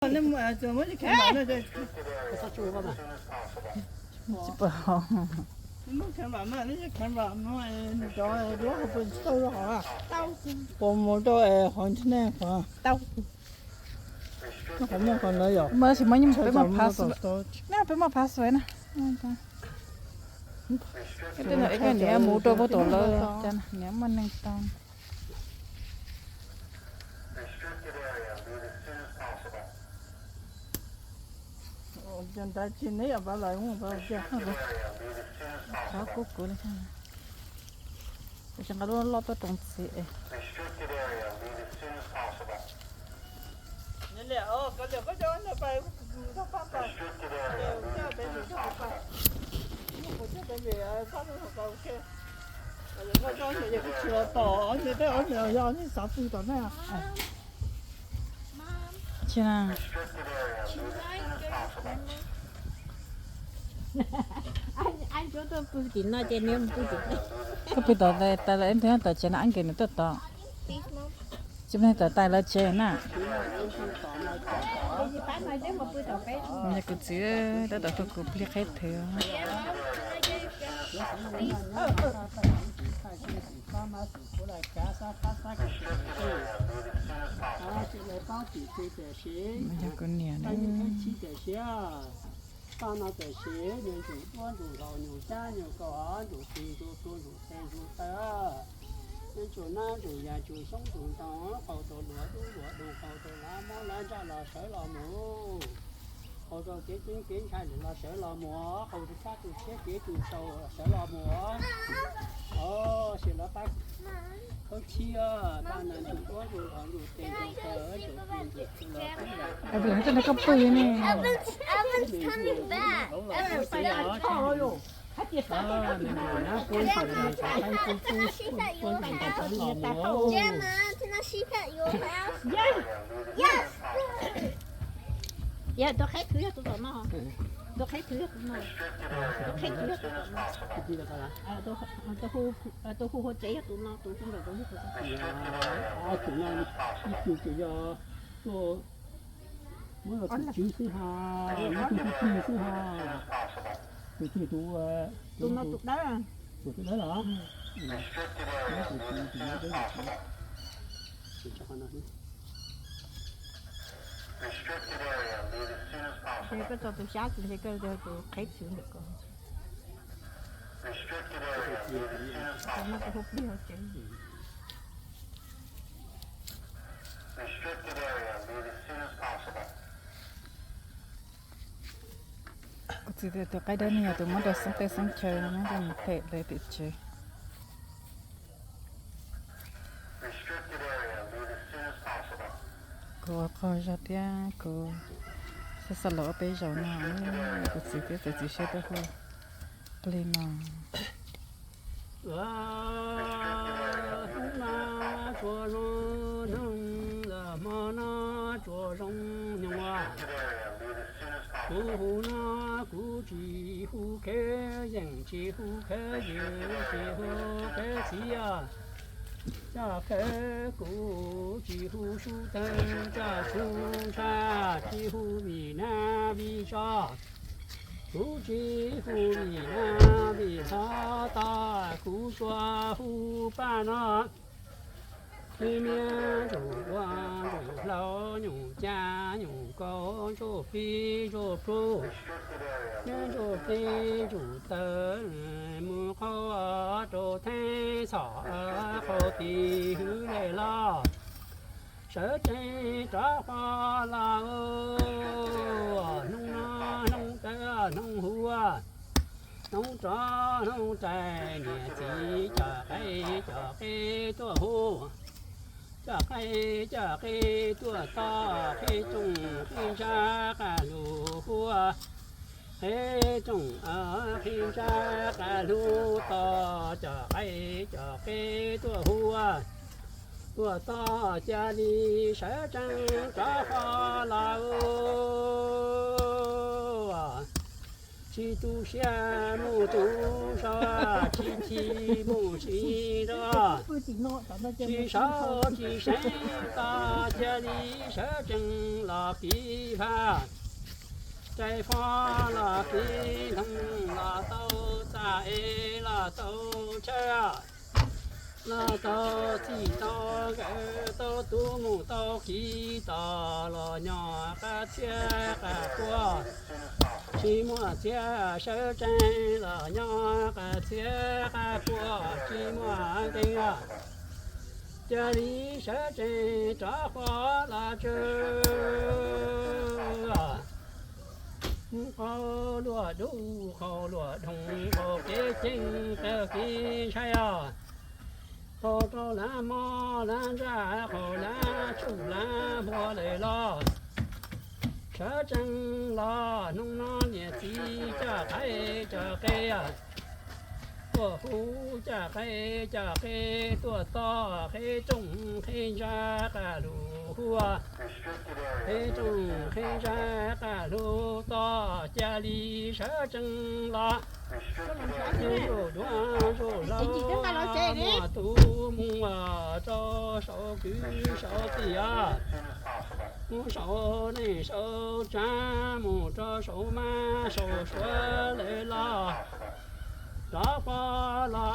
Tsis pom. Muab khab npam no, nws cov duab hauv pes tsis tau rau hauv. Puas mus rau es qhov internet qhov. Qhov muaj qhov ntawd yom. Mas sis mas peb muaj password na, peb muaj password na. Tej no es koj niam mus rau puag tom lawv cas niam muaj neeg tau. Qhov kuv kuv li, tab sis nqa lub loj tuaj rau txiv es. Tsis na. Koj pw tom tais lawm, ib ntawd tom tsev no, Anki nws tuaj tod. Tsis pw tom tais lawv tsev na. Yog kuv txiv tab tom hu kuv plig qheb thwv. Yog kuv niam na. Toj no tam sim nws ntsum duab ntsum laus ntsum cab ntsum kaus ntsum tis ntsum plhu ntsum tes ntsum taw. Nws ntsum nab ntsum yas ntsum xyoob ntsum ntoo, qaug rau luag dub luag doog, qaug rau lab mob lab ntsaj los sawv los mus. Qaug rau kev ceeb kev ntshai lwm los sawv los mus, qaug rau tsab tus tshiab kev tus tsaus los sawv los mus. Os, sim los pab khawb thiab, pab nws ntsum duab ntsum laus ntsum tes ntsum taw ntsum tis ntsum plhu los pab yam. Koj pw ne. Yog tus qheb thwv yog tus tom no. Tus qheb thwv yog tus no. Tus qheb thwv yog tus no. Tus hu hu tsev yog tus no, tus hu ntawm tus yog tus no. Tus no ib tug ces yog tuaj muab los tus tswv xwb ha, muab tus tus twg xwb ha. Tus twg tus, tus no tus dawb, tus tus dawb los. Ces koj tso tus xyab tsis ntshe koj tus qheb txwv ntawm ko. Tus no tus hu plig hauv tsev. Kuv txiv tias tus qaib dawb no yog tus muab rau xeeb teb xeeb chaw no, muab rau nws them lawv tim tsev. Kuv ua qaug zog thiab kuv xav xav los ua peb zaum no, kuv txiv thiab txiv siab tuaj hu plig no. Hnub no tsuas zoo hnub, hmo no tsuas zoo hmo. Kuv hu no kuv tsis hu khawb yeej, tsis hu khawb yws, tsis hu khawb txiv os. Coj khawb kuv tsis hu sub tawg, coj sub ntshai tsis hu vim nab vim tso. Kuv tsis hu vim nab vim hlob tog, kuv tsuas hu paj no. Ib miab ntsum duab ntsum hlau, nyuj cab nyuj kaus, ntsuj plig ntsuj plhu, ntsum plig ntsuj taw, mus qaug rau theeb txhom qaug tis hwv le los. Sawv tsees rov qab los, hnub no hnub tawv hnub huab, hnub rov hnub rais, niam txiv coj qaib coj qe tuaj hu. Coj qaib coj qe tuaj toj, qhib rooj qhib ntsab qab lug huab. Qhib rooj qhib ntsab qab lug toj, coj qaib coj qe tuaj hu. Tuaj toj cia li sawv tsees rov qab los. Tsis tu siab mus tu sau, tsis chim mus tsis nrov, tsis saub tsis seev tos, cia li sawv tsees los kiv vaj. Rais fo los kiv loog, los tau txaj es los tau chaw, los tau txij tau nkawm, tau tu mus tau kiv tos, los nyob qab txhiab qab pua, tsis muaj txhiab sawv tsees, los nyob qab txhiab qab pua, tsis muaj nkees, cia li sawv tsees rov qab los tsuag. Qaug luaj dub, qaug luaj doog, qaug kev ceeb, qaug kev ntshai os. Qaug rau lab mob lab ntsaj, qaug lab tsuj lab npua lawm los, sawv tsees los hnub no niam txiv coj qaib coj qe tuaj hu, coj qaib coj qe tuaj toj, qe rooj qe ntsaj qab lug hu, qe rooj qe ntsaj qab lug toj, cia li sawv tsees los. Zuj duav zuj hlauv, muaj tus mus rau saum kwv saum tij os, mus saum neej saum tsav, mus rau saum mab saum suav lawm los, rov qab los.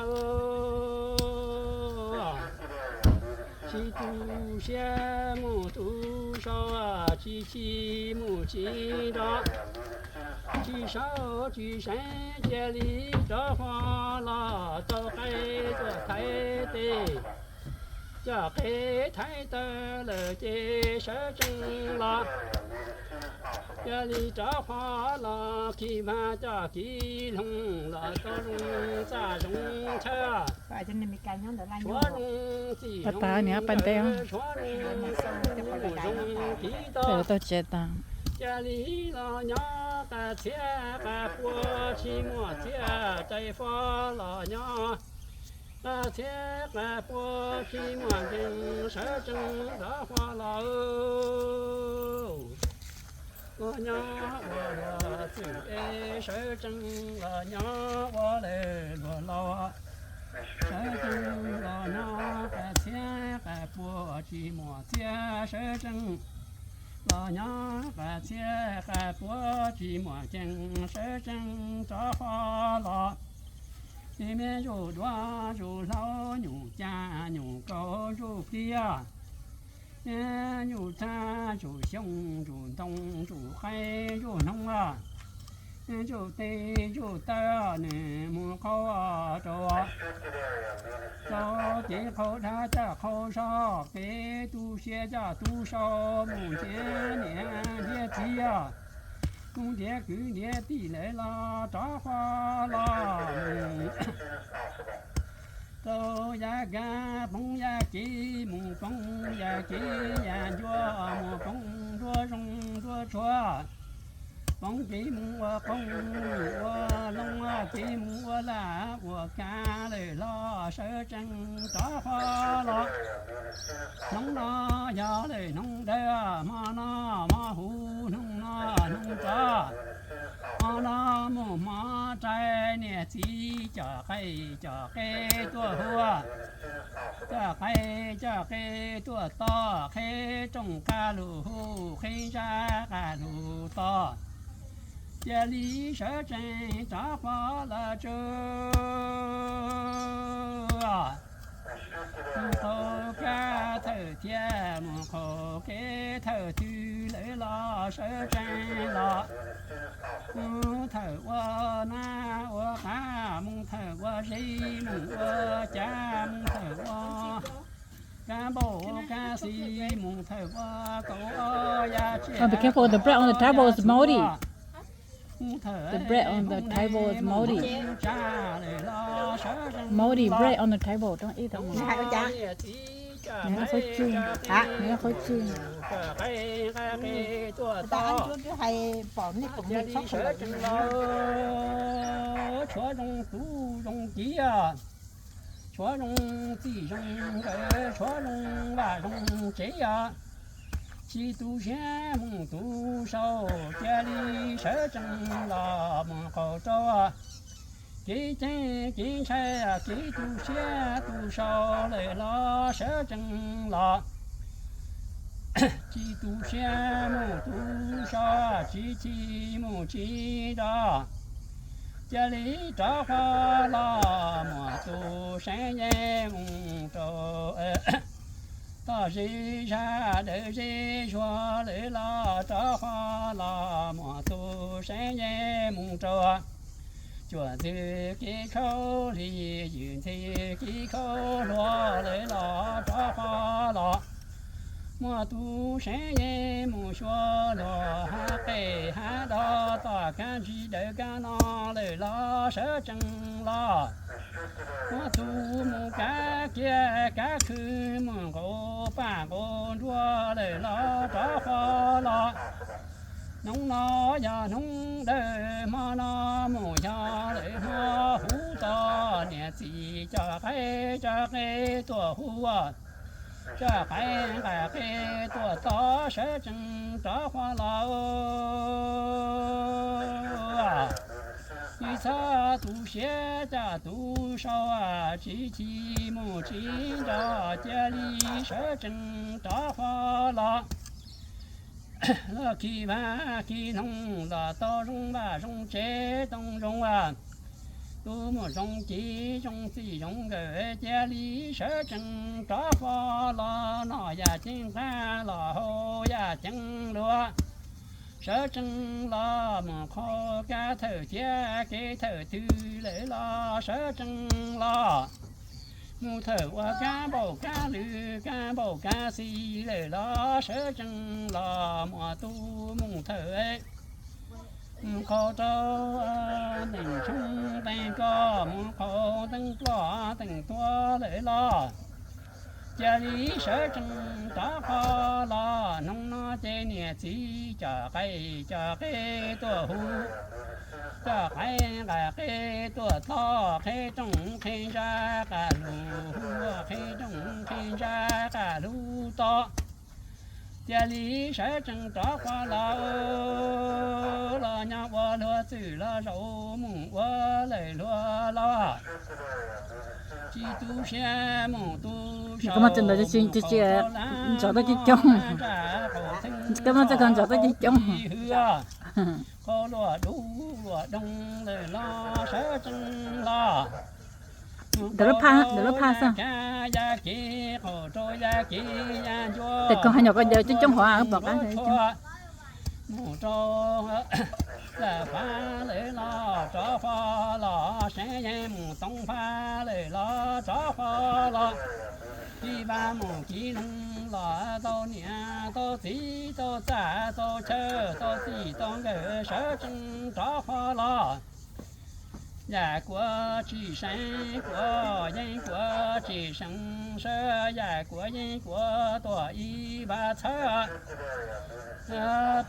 Tsis tu siab mus tu sau, tsis chim mus tsis nrov, tsis saub tsis seev, cia li rov qab los. Tau qaib tuaj thaiv tes, coj qe thaiv taw lawm ces sawv tsees los, cia li rov qab los. Kiv vaj coj kiv loog, los tau zoo txaj zoo chaw, tshuav zoo txij zoo nkawm, tshuav zoo mus zoo kiv toj, cia li los nyob qab txhiab qab pua, tsis muaj txhiab rais fo los nyob qab txhiab qab pua, tsis muaj nkees, sawv tsees rov qab los. Los nyob ua luag txwm es sawv tsees los nyob ua lawm luag los, sawv tsees los nyob qab txhiab qab pua, tsis muaj txhiab sawv tsees, los nyob qab txhiab qab pua, tsis muaj nkees, sawv tsees rov qab los. Ces me zuj duav zuj hlauv, nyuj cas nyuj kaus zuj plig, nyuj txhab zuj xyoob zuj ntoo zuj qaib zuj hnoos, zuj tes zuj taw, nws mus qaug rau, rau ces qaug dab coj qaug zog, kev tu siab coj tu sau, mus ntiav niam ntiav txiv, mus ntiav kwv ntiav tij lawm los rov qab los. Rau yav kab poob yav kev, mus poob yav kev yav ncua, mus poob nruab zoov nruab tsuag, poob kev mus ua qoob mus ua loo, kev mus ua laj ua kav lawm los sawv tsees rov qab los. Hnub no yog lawm hnub dawb, hmo no hmo huv, hnub no hnub rov, hmo no mus hmo rais, niam txiv coj qaib coj qe tuaj hu, coj qaib coj qe tuaj toj, qe rooj qab lug hu, qe ntsaj qab lug toj, cia li sawv tsees rov qab los tsuag. Mus qaug kab thawj thiab mus qaug kev thawj twg lawm los sawv tsees los. Mus thawj ua nab ua qav, mus thawj ua zeb mus ua cav, mus thawj ua kab npauj kab xis, mus thawj ua kaum ob yam tsiaj. Oh, be careful, the bread on the table is moldy. The bread on the table is moldy. Moldy bread on the table, don't eat that one. Nws hais ua cas? Nws hais qhov txwj. Hả? Nws hais qhov txwj. Tau qab ntsuab twb hais pom nej pom nej txhob kho lawm. Tshuav zoo tus zoo kiv, tshuav zoo txij zoo nkawm, tshuav zoo vaj zoo tsev os. Tsis tu siab mus tu sau, cia li sawv tsees los mus qaug rau kev ceeb kev ntshai, kev tu siab tu sau lawm los sawv tsees los. Tsis tu siab mus tu sau, tsis chim mus tsis nrov, cia li rov qab los mus tu seev yeej mus rau toj zeb zaj dawm zeb zuag lawm los rov qab los mus tu seev yeej mus rau cuam ntxwg kev khaub hli, yws ntxwg kev khaub hluas lawm los rov qab los mus tu seev yeej mus xyuas luag hav qes hav dog tom kab ntsis dawm kab no lawm los sawv tsees los. Muab tus mus kav kiag kav khw mus nqus paj nqus nruas lawm los rov qab los. Hnub no yog hnub dawm, hmo no mus yog lawm hmo, huv txog niam txiv coj qaib coj qe tuaj hu, coj qaib nqa qe tuaj txog sawv tsees rov qab los. Tsis txhob tu siab coj tu sau, tsis chim mus tsis nrov, cia li sawv tsees rov qab los. Los khi vaj khi noog los tau zoo vaj zoo tsev tau zoo, tus mus zoo ci zoo txij zoo nkawm, cia li sawv tsees rov qab los. Noj yaj ceeb nqaj los haus yaj ceeb luag, sawv tsees los mus qhau kab thawm thiab kev thawm twg lawm los sawv tsees los. Mus thawm ua kab npaum kab lwm kab npaum kab xis lawm los sawv tsees los. Muaj tus mus thawm mus qhau rau teem tshoob teem kos, mus qhau teem ploj teem tuag lawm los cia li sawv tsees rov qab los. Hnub no ces niam txiv coj qaib coj qe tuaj hu, coj qaib nqa qe tuaj txog, qhib rooj qhib ntsa qab lug hu, qhib rooj qhib ntsa qab lug txog, cia li sawv tsees rov qab los. Los nyob ua luag txwm los zaum mus ua lawm luag los, tsis tu siab mus tu sau, ntov tau coob coob, koj muab txoj kos ntov tau coob coob. Qhau luaj dub luaj doog lawm los sawv tsees los. Ntawm lub phaj, ntawm lub phaj xwb. Yaj kev qaum rau yaj kev yaj ncua, tes koj hais nyuam koj ncaws coob coob hov pom qab. Mus rau laj fab lawm los rov qab los, seev yeej mus toov fab lawm los rov qab los. Kis vaj mus kis noog los tau niam tau txiv tau txaj tau chaw tau txij tau nkawm sawv tsees rov qab los. Yam kuav tsis seev kuav yeeb kuav tsis seev sawv, yam kuav yeeb kuav tuaj ib vaj txhawb.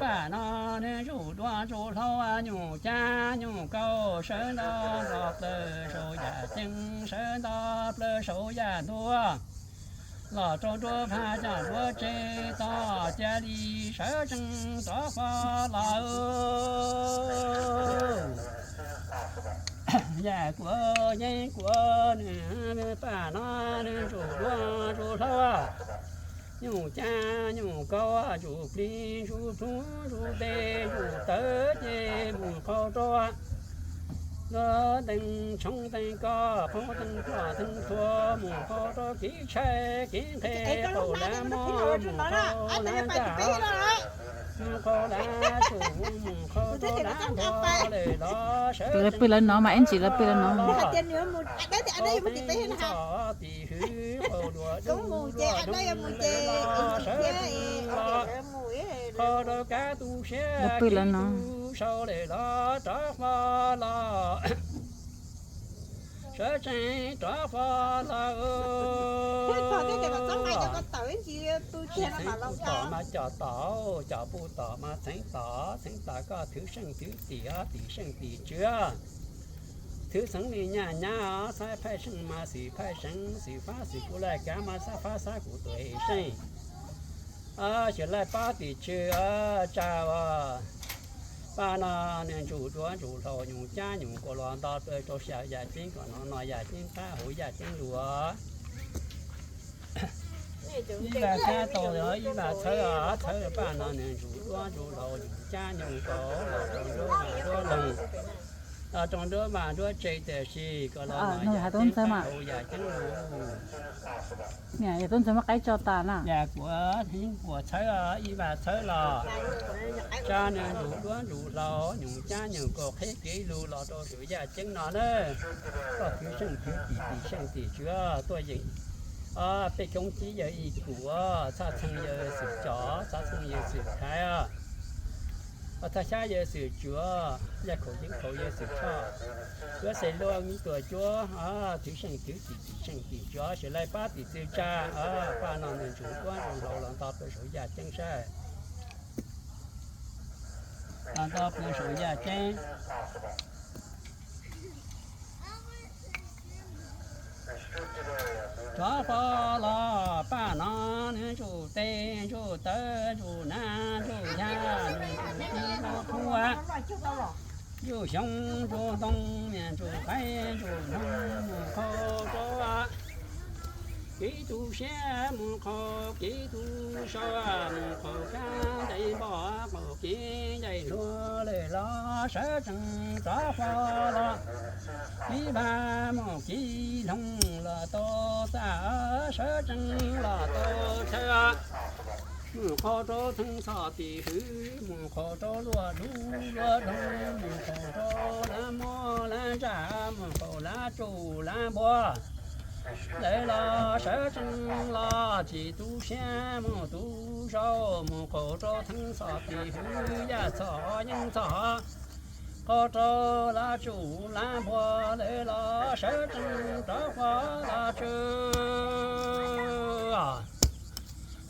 Paj no nws zuj duab zuj hlauv, nyuj cab nyuj kaus sawv nto nto plaws saum yaj ceeb, sawv nto plaws saum yaj ntuag, los rau nruab phaj coj nruab tsev tod, cia li sawv tsees rov qab los. Yam kuav yeeb kuav nws paj no nws zuj duab zuj hlauv, nyuj cab nyuj kaus zuj plig zuj plhu zuj ntej zuj tawv ces mus qhau rau luag teem tshoob teem kos, qhau teem ploj teem tuag, mus qhau rau kev tshaib kev nqhis, qhau lab mob mus qhau lab ntaj, mus qhau lab tsum mus qhau rau lab npog lawm los sawv tsees pw lawv no mas ib ntsis lawv pw lawv no. Tim hwv qhau luaj dub luaj doog lawm los sawv tsees los. Qhau rau kab tu siab tsis tu sau lawm los rov qab los, sawv tsees rov qab los. Tsis txheeb puj tom mas coj tom, coj puj tom mas txheeb tom, txheeb tom koj thwv seej thwv tim, tim seej tim tswv. Thwv xeev li nyaj nyab, xab phaij seej mas xwm phaij seev, xwm fab xwm kuv laj kav mas xab fab xab kuv tus seej. Xyov laij pab tim tswv tsa as. Paj no niag ntsuj duab ntsuj hlauv nyuj cab nyuj kaus los nto plaws rau saum yaj ceeb kom no no yaj ceeb qab hauv yaj ceeb lug. Ib vaj txhawb tau, ib vaj txhawb os, txhawb paj no niag ntsuj duab ntsuj hlauv nyuj cab nyuj kaus los rau nruab vaj nruab loog, los rau nruab vaj nruab tse tam sim kom los no yaj ceeb qab hauv yaj ceeb lug. Yaj kuv heev kuas txhawb, ib vaj txhawb los tsa niag ntsuj duab ntsuj hlauv nyuj cab nyuj kaus qheb kev lug los rau saum yaj ceeb no na. Koj twv seej twv tim tim seej tim tswv tuaj yeem. Peb coob cib yawg ib kum, txhaj txheej yawg xwm com, txhaj txheej yawg xwm thaiv, txhaj xyab yawg xwm tsuav, yaj khaum yeeb khaum yawg xwm tshoj, cuab xev luaj ib tuam cuab, twv seej twv tim tim seej tim tswv, xyov laij pab tim tswv tsa. Paj no niag ntsuj duab ntsuj hlauv los nto plaws saum yaj ceeb saib, los nto plaws saum yaj ceeb. Rov qab los paj no niag ntsuj tes ntsuj taw ntsuj nab ntsuj yaj ntsuj tib ntsuj qhua, ntsuj xyoob ntsuj ntoo niag ntsuj qaib ntsuj noog mus qhau rau kev tu siab mus qhau kev tu sau, mus qhau kab ncaim npoj qhau kev ncaim hluas lawm los sawv tsees rov qab los. Ib vaj mus kev loog los tau txaj, sawv tsees los tau chaw, mus qhau rau theej txhoj tim hwv, mus qhau rau luaj dub luaj doog, mus qhau rau lab mob lab ntsaj, mus qhau lab tsuj lab npua lawm los sawv tsees los tsis tu siab mus tu sau, mus qhau rau theej txhoj tim hwv yaj txhoj yeeb txhoj, qhau rau lab tsuj lab npua lawm los sawv tsees rov qab los tsuj.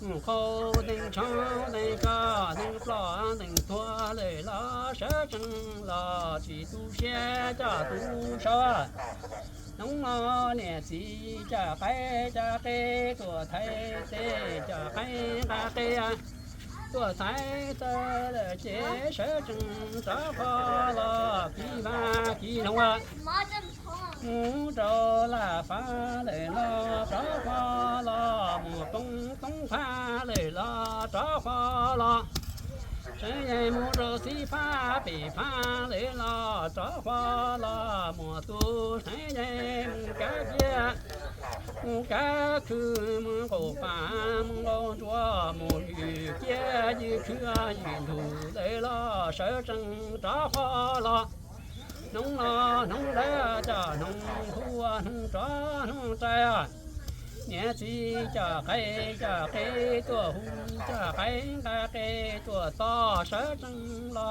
Mus qhau teeb tshoob teeb koj teeb ploj teeb tuag lawm los sawv tsees los tsis tu siab coj tu sau. Hnub no niam txiv coj qaib coj qe tuaj thaiv teb, coj qaib nqa qe tuaj thaiv taw lawm ces sawv tsees rov qab los kis vaj kis loog, mus rau laj fab lawm los rov qab los, mus poob toob fab lawm los rov qab los, seev yeej mus rau xib fab pem fab lawm los rov qab los, mus tu seev yeej mus kav kiab mus kav khw, mus nqaum pas mus nqaum ntsuab, mus ywg kiab ywg khw ywg ntug lawm los sawv tsees rov qab los. Hnub no hnub dawb coj hnub huab hnub rov hnub rais, niam txiv coj qaib coj qe tuaj hu, coj qaib nqa qe tuaj toj sawv tsees los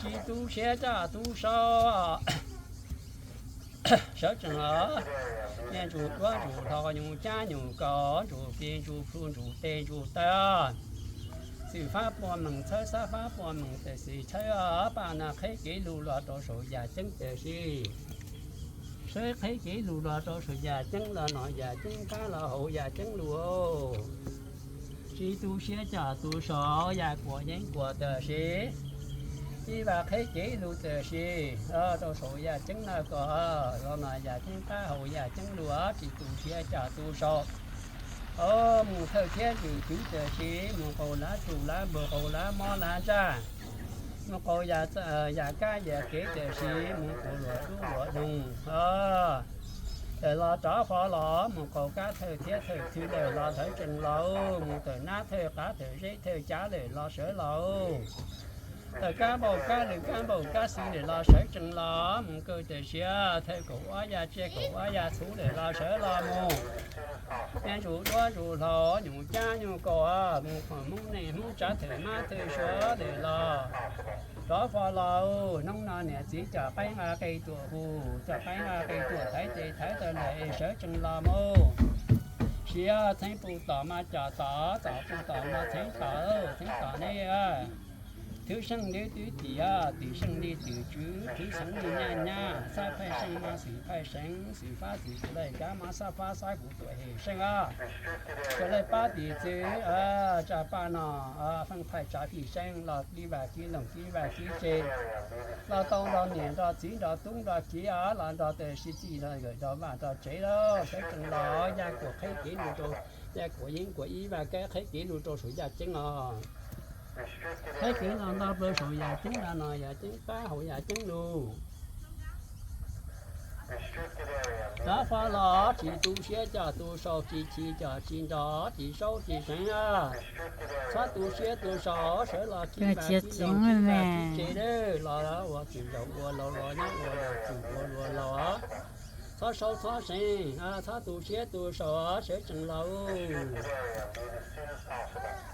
tsis tu siab coj tu sau. Sawv tsees los, niag ntsuj duab ntsuj hlauv nyuj cab nyuj kaus ntsuj plig ntsuj plhu ntsuj tes ntsuj taw, xwm fab puag meem txhawb xab fab puag meem tam sim txhawb, paj no qheb kev lug los rau saum yaj ceeb tam sim. Sawv qheb kev lug los rau saum yaj ceeb los no yaj ceeb qab los hauv yaj ceeb lug. Tsis tu siab coj tu sau, yaj kuam yeeb kuam tam sim. Ib vaj qheb kev lug tam sim, rau saum yaj ceeb no kom los no yaj ceeb qab hauv yaj ceeb lug, tsis tu siab coj tu sau. Mus thawj thiab ntsuj twv tam sim, mus qaug lab tsuj lab npua qaug lab mob lab ntsaj, mus qaug yaj kab yaj kev tam sim, mus qaug luam dub luam doog. Tawm los rov qab los, mus qaug kab thawj thiab thawj thwv lawm los sawv tsees los, mus tawm nab thawj qav thawj zeb thawj cav lawm los sawv los. Tawm kab npaum kab lwm kab npaum kab xwb lawm los sawv tsees los, mus kaw tam sim, thawj kaum ob yaj tsiaj kaum ob yaj txhuv lawm los sawv los mus. Niag ntsuj duab ntsuj hlauv nyuj cab nyuj kaus, mus qhov hmoob neej hmoob tsav thawj mab thawj suav lawm los rov qab los. Hnub no niam txiv coj qaib nqa qe tuaj hu, coj qaib nqa qe tuaj thaiv tes thaiv taw lawm es sawv tsees los mus. Siav txheeb pum tom mas coj tom, tom pum tom mas txheeb tom, txheeb tom ne. Thwv seej li twv tim, tim seej li tim tswv, thwv seej li nyaj nyab, xab phaij seej mas xwm phaij seej, xwm fab xwm tus laj kab mas xab fab xab kuv tuam hem seej os. Sawv daws pab tim txwv, tsa paj no, feej phaij tsav fij seej los kib vaj kib loog kib vaj kib tse, los tau nrog niam nrog txiv nrog tub nrog kiv os, los nrog tes sib txij nrog nkawm nrog vaj nrog tsev lauj, sawv tsees los yaj kuam qheb kev lug rau, yaj kuam yeeb kuam ib vaj kab qheb kev lug rau saum yaj ceeb os. Qheb kev los nto plaws saum yaj ceeb no, yaj ceeb qab hauv yaj ceeb lug. Rov qab los tsis tu siab coj tu sau, tsis chim coj tsis nrog, tsis saub tsis seev. Txhob tu siab tu sau, sawv los kib vaj kib loog kib vaj kib tse lawm, los ua txwm zaum ua laus los nyob ua laus txwm ua luag laus. Txhob saub txhob seev, txhob tu siab tu sau, sawv tsees los.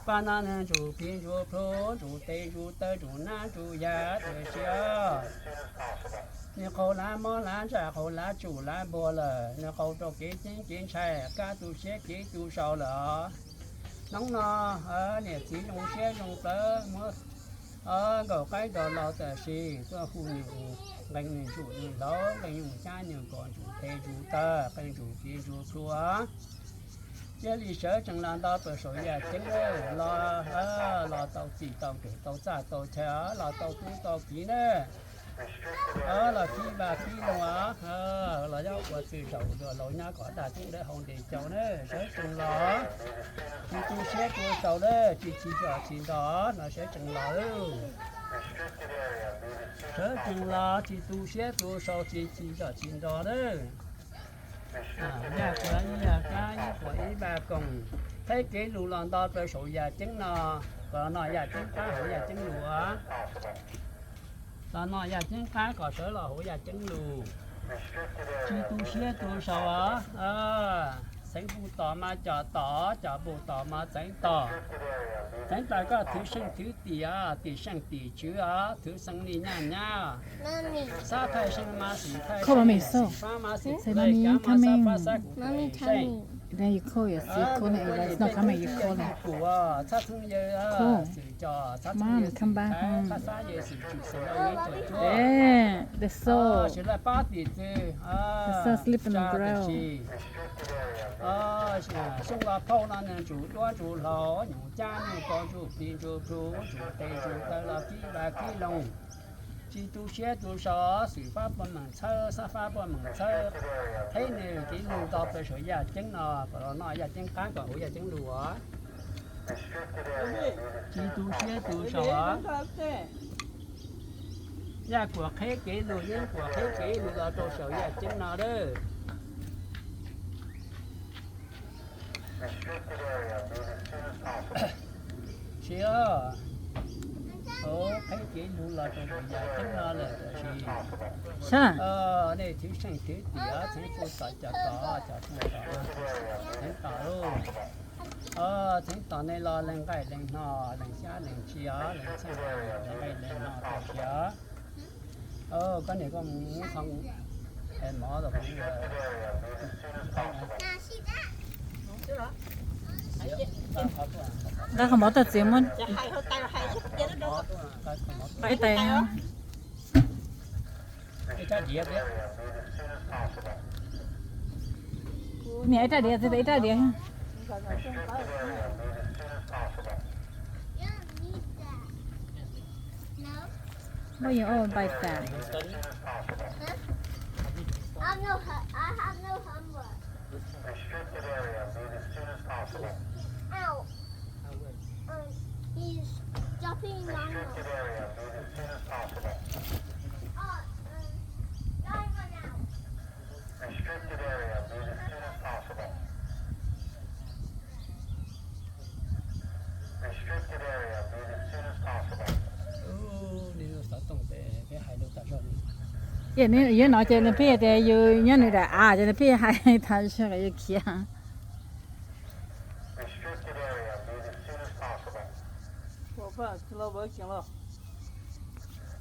Paj no nws ntsum plig ntsum plhu, ntsum tes ntsum taw ntsum nab ntsum yaj tiam sis nws qaug lav mob lav ntsaj qaug lav tsum lav npuag lawm, nws qaug rau kev ceeb kev ntshai, kab tu siab kev tu sau lawm os. Hnub no niam txiv zoo siab zoo plawv muab nkaus qaib rau laus tam sim tuaj hu nws, nqee nws ntsum nws hlauv, nqee nws cab nws kom ntsum tes ntsum taw, qee ntsum plig ntsum plhu. Cia li sawv tsees los nto plaws saum yaj ceeb los, los tau txim tau nkawm tau txaj tau chaw, los tau tub tau kiv na. Los kib vaj kib loog, los yog ua txwm zaum ua laus nyob kom daj ceeb dawb hau ntes cau na, sawv tsees los. Tsis tu siab tu sau lawm, tsis chim coj tsis nrog no, sawv tsees los. Sawv tsees los tsis tu siab tu sau, tsis chim coj tsis nrog lawm. Yaj kuam ib yaj kab yeeb kuam ib vaj koog, qheb kev lug los nto plaws saum yaj ceeb no, kom los noj yaj ceeb qab hauv yaj ceeb lug. Los noj yaj ceeb qab kom sawv los hauv yaj ceeb lug. Tsis tu siab tu sau os. Xeev puj tom mas coj tom, coj puj tom mas xeev tom. Xeev tom koj thwv seej thwv tim, tim seej tim tswv os, thwv xeev li nyaj nyab. Xab phaij seej mas xwm phaij seej, xwm fab mas xwm tus laj kab mas xab fab xab kuv tuam hem seej. Then you call your sis, call her, it's not coming, you call her. Call. Mom, come back home. Yeah, the soul. The soul sleep in the ground. Xyoo los phauj no nws ntsum duab ntsum hlaus, nyoos cab nyoos kos, ntsum plig ntsum plhu, ntsum tes ntsum taw los kib vaj kib loog. Tsis tu siab tu sau, xwm fab puaj meem txhawb, xab fab puaj meem txhawb, qheb nws kev lug nto plaws saum yaj ceeb no, kom los noj yaj ceeb qab kom hauv yaj ceeb lug os. Tsis tu siab tu sau. Yaj kuam qheb kev lug, yeeb kuam qheb kev lug los rau saum yaj ceeb no lawm. Sis, qheb kev lug los rau saum yaj ceeb no lawm tab sis nej thwv seej thwv tim, txheeb puj tom coj tom, coj puj tom, txheeb tom lauj. Txheeb tom nej los lees nqaij lees hno, lees xyab lees ntsis os, lees txheej lees nqaij lees hno tab sis os. Koj niam koj mus muab txhob mov los. Nqa qhov mov tuaj txiav muab. Ib tais. Niam ib rab diav, ib rab diav. What you all bite that? Huh? I have no, I have no homework. Restricted area, move as soon as possible. Ow. Um, he's jumping on. Restricted area, move as soon as possible. Oh, um, don't run out. Restricted area, move as soon as possible. Restricted area, move as soon as possible. Ub, nws xov tooj peb, peb hais lus tas zog li. Ces nws yuav no ces nws pheej tias yus nyob nws daim av ces nws pheej hais tas zog kom yus khiav. Restricted area, move as soon as possible.